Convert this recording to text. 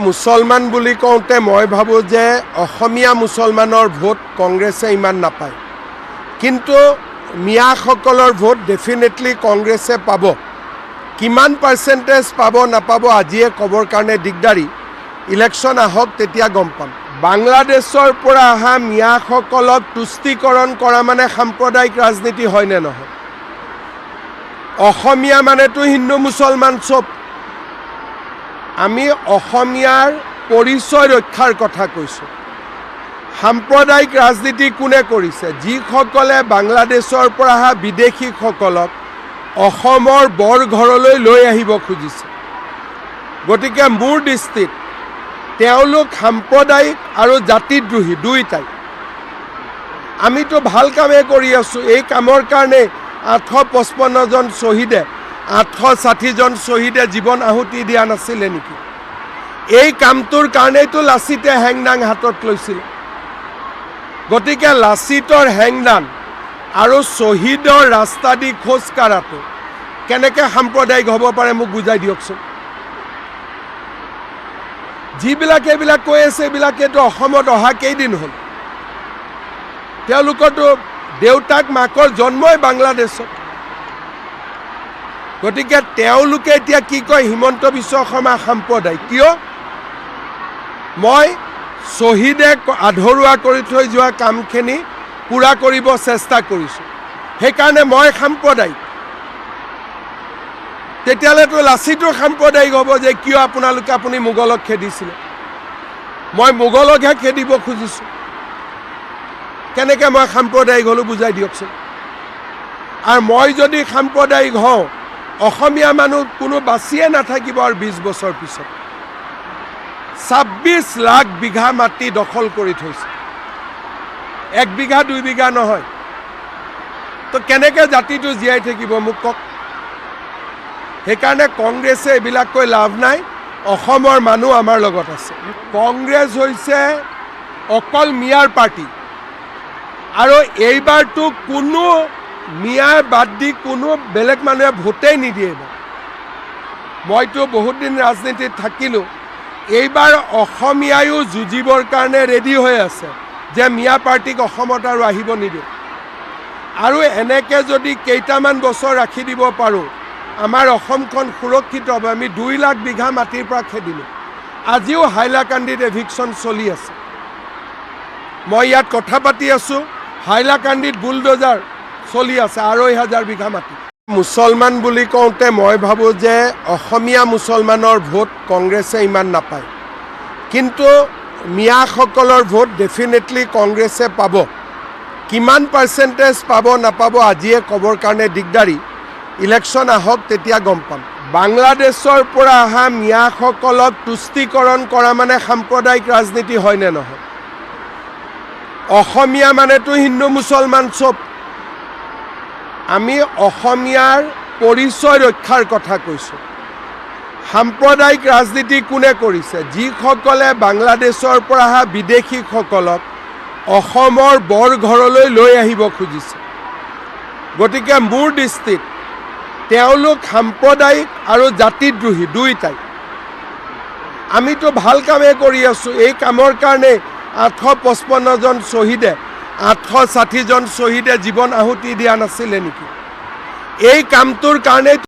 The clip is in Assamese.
মুছলমান বুলি কওঁতে মই ভাবোঁ যে অসমীয়া মুছলমানৰ ভোট কংগ্ৰেছে ইমান নাপায়, কিন্তু মিয়াসকলৰ ভোট ডেফিনেটলি কংগ্ৰেছে পাব। কিমান পাৰ্চেণ্টেজ পাব নাপাব আজিয়ে ক'বৰ কাৰণে দিগদাৰী। ইলেকশ্যন আহক, তেতিয়া গম পাম। বাংলাদেশৰ পৰা অহা মিয়াসকলক তুষ্টিকৰণ কৰা মানে সাম্প্ৰদায়িক ৰাজনীতি হয়নে নহয়? অসমীয়া মানেতো হিন্দু মুছলমান চব। আমি অসমীয়াৰ পৰিচয় ৰক্ষাৰ কথা কৈছোঁ। সাম্প্ৰদায়িক ৰাজনীতি কোনে কৰিছে? যিসকলে বাংলাদেশৰ পৰা অহা বিদেশীসকলক অসমৰ বৰঘৰলৈ লৈ আহিব খুজিছে। গতিকে মোৰ দৃষ্টিত তেওঁলোক সাম্প্ৰদায়িক আৰু জাতিদ্ৰোহী দুয়োটাই। আমিতো ভাল কামেই কৰি আছোঁ। এই কামৰ কাৰণে 855জন শ্বহীদে, 860জন শ্বহীদে জীৱন আহুতি দিয়া নাছিলে নেকি? এই কামটোৰ কাৰণেইতো লাচিতে হেংদাং হাতত লৈছিলে। গতিকে লাচিতৰ হেংদাং আৰু শ্বহীদৰ ৰাস্তা দি খোজ কঢ়াটো কেনেকৈ সাম্প্ৰদায়িক হ'ব পাৰে, মোক বুজাই দিয়কচোন। যিবিলাকে এইবিলাক কৈ আছে, এইবিলাকেতো অসমত অহা কেইদিন হ'ল? তেওঁলোকৰতো দেউতাক মাকৰ জন্মই বাংলাদেশত। গতিকে তেওঁলোকে এতিয়া কি কয়, হিমন্ত বিশ্ব শৰ্মা সাম্প্ৰদায়িক কিয়? মই শ্বহীদে আধৰুৱা কৰি থৈ যোৱা কামখিনি পূৰা কৰিব চেষ্টা কৰিছোঁ, সেইকাৰণে মই সাম্প্ৰদায়িক। তেতিয়াহ'লেতো লাচিতো সাম্প্ৰদায়িক হ'ব যে কিয় আপোনালোকে আপুনি মোগলক খেদিছিলে? মই মোগলকহে খেদিব খুজিছোঁ। কেনেকৈ মই সাম্প্ৰদায়িক হ'লোঁ, বুজাই দিয়কচোন। আৰু মই যদি সাম্প্ৰদায়িক হওঁ, অসমীয়া মানুহ কোনো বাচিয়ে নাথাকিব আৰু 20 বছৰ পিছত। 26 লাখ বিঘা মাটি দখল কৰি থৈছে, এক বিঘা দুই বিঘা নহয়। তো কেনেকৈ জাতিটো জীয়াই থাকিব, মোক কওক। সেইকাৰণে কংগ্ৰেছে এইবিলাক কৈ লাভ নাই। অসমৰ মানুহ আমাৰ লগত আছে। কংগ্ৰেছ হৈছে অকল মিয়াৰ পাৰ্টি আৰু এইবাৰতো কোনো মিয়াৰ বাদ দি কোনো বেলেগ মানুহে ভোটেই নিদিয়ে এইবাৰ। মইতো বহুত দিন ৰাজনীতিত থাকিলোঁ। এইবাৰ অসমীয়ায়ো যুঁজিবৰ কাৰণে ৰেডি হৈ আছে যে মিয়া পাৰ্টীক অসমত আৰু আহিব নিদিওঁ। আৰু এনেকৈ যদি কেইটামান বছৰ ৰাখি দিব পাৰোঁ, আমাৰ অসমখন সুৰক্ষিত হ'ব। আমি 2 লাখ বিঘা মাটিৰ পৰা খেদিলোঁ। আজিও হাইলাকান্দিত এভিকশ্যন চলি আছে। মই ইয়াত কথা পাতি আছোঁ, হাইলাকান্দিত বুলডজাৰ চলি আছে, 2,500 বিঘা মাটি। মুছলমান বুলি কওঁতে মই ভাবোঁ যে অসমীয়া মুছলমানৰ ভোট কংগ্ৰেছে ইমান নাপায়, কিন্তু মিয়াসকলৰ ভোট ডেফিনেটলি কংগ্ৰেছে পাব। কিমান পাৰ্চেণ্টেজ পাব নাপাব আজিয়ে ক'বৰ কাৰণে দিগদাৰী। ইলেকশ্যন আহক, তেতিয়া গম পাম। বাংলাদেশৰ পৰা অহা মিয়াসকলক তুষ্টিকৰণ কৰা মানে সাম্প্ৰদায়িক ৰাজনীতি হয়নে নহয়? অসমীয়া মানেতো হিন্দু মুছলমান চব। আমি অসমীয়াৰ পৰিচয় ৰক্ষাৰ কথা কৈছোঁ। সাম্প্ৰদায়িক ৰাজনীতি কোনে কৰিছে? যিসকলে বাংলাদেশৰ পৰা অহা বিদেশীসকলক অসমৰ বৰঘৰলৈ লৈ আহিব খুজিছে। গতিকে মোৰ দৃষ্টিত তেওঁলোক সাম্প্ৰদায়িক আৰু জাতিদ্ৰোহী দুয়োটাই। আমিতো ভাল কামেই কৰি আছোঁ। এই কামৰ কাৰণে 855জন শ্বহীদে, 860জন শ্বহীদে জীৱন আহুতি দিয়া নাছিলে নেকি? এই কামটোৰ কাৰণেই